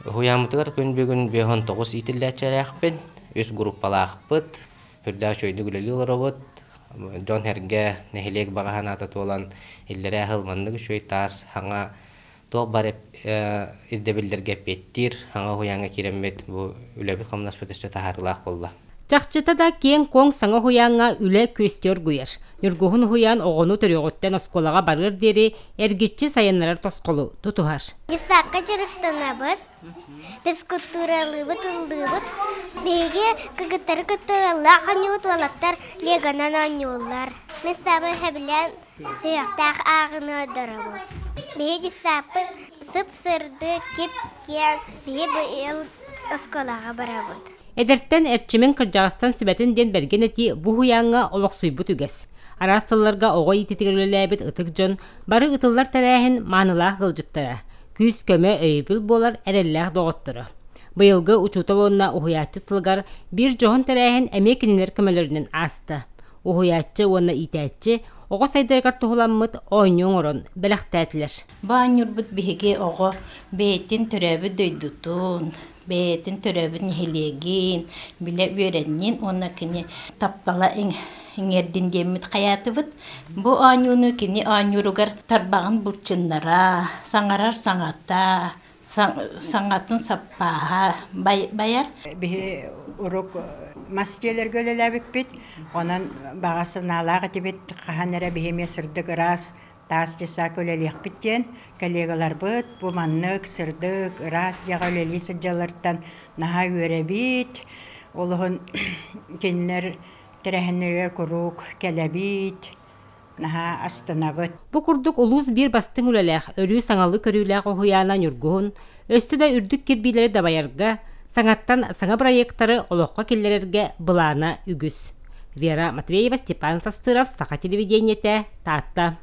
Уһуйааммытыгар күн бүгүн 59 иитиллээччилээхпин, үс группалаахпыт, үрдээх үчүгэйдик үлэлии олоробут. Дьон-сэргэ, нэһилиэк баҕа санаата туолан, иллэрээ сыл маннык үчүгэй таас саҥа туох баар ирдэбиллэргэ эппиэттиир саҥа уһуйааҥҥа киирэммит бу үлэбит-хамнаспыт өссө таһаарыылаах буолла. Чахчыта да киэҥ-куоҥ саҥа уһуйааҥҥа үлэ күөстүү оргуйар. Ньургуһун уһуйаан оҕону төрүөҕүттэн оскуолаҕа барыар диэри эргиччи сайыннарар тосхолу тутуһар. Детсадка дьарыктанабыт, физкультуралыыбыт, ыллыыбыт. Биһиги кыргыттары кытта ыаллаах оонньуубут, уолаттар легонан оонньууллар. Мин саамай сөбүлээн сүһүөхтээх ааҕыны ордоробун. Биһиги детсадпыт сып-сырдык, кип-киэҥ, биһи быйыл оскуолаҕа барабыт. Эдэртэн эрчимин кырдьаҕастан сүбэтин диэн бэргэн этии бу уһуйааҥҥа олохсуйбут үгэс. Араас сылларга оҕо иитиитигэр үлэлээбит ытык дьон бары ытыллар тэрээһин маанылаах ыалдьыттара, күүс-көмө, өйөбүл буолар эрэллээх доҕотторо. Быйылгы учуутал уонна уһуйааччы сылыгар биир дьоһун тэрээһин эмиэ кинилэр көмөлөрүнэн ааста. Уһуйааччы уонна иитээччи оҕо сайдарыгар туһуламмыт оонньуу оҥорон бэлэхтээтилэр. Бу оонньуурбут биһиги оҕо бэйэтин төрөөбүт дойдутун, бэйэтин төрөөбүт нэһилиэгин билэ үөрэннин уонна кини таптала иҥэрдин диэммит хайаатыбыт. Бу оонньууну кини оонньууругар тарбаҕын былчыннара, саҥарар саҥата, саҥатын саппааһа байар. Биһи урук мас дьиэлэргэ үлэлээбиппит, онон баҕа санаалаах этибит, хаһан эрэ биһи эмиэ сырдык ыраас таас дьыссаакка үлэлиэхпит диэн коллегаларбыт бу маннык сырдык, ыраас дьиэҕэ үлэлии сылдьалларыттан наһаа үөрэбит. Олоһун кинилэр тэрээһиннэригэр куруук кэлэбит, наһаа астынабыт. Бу курдук улуус биир бастыҥ үлэлээх, өрүү саҥалыы көрүүлээх уһуйаана Ньургуһун өссө да үрдүк кирбиилэри дабайарга, саҥаттан саҥа бырайыактары олоххо киллэрэргэ былаана үгүс. Вера Матвеева, Степан Тастыров, Саха телевидениетэ, Таатта.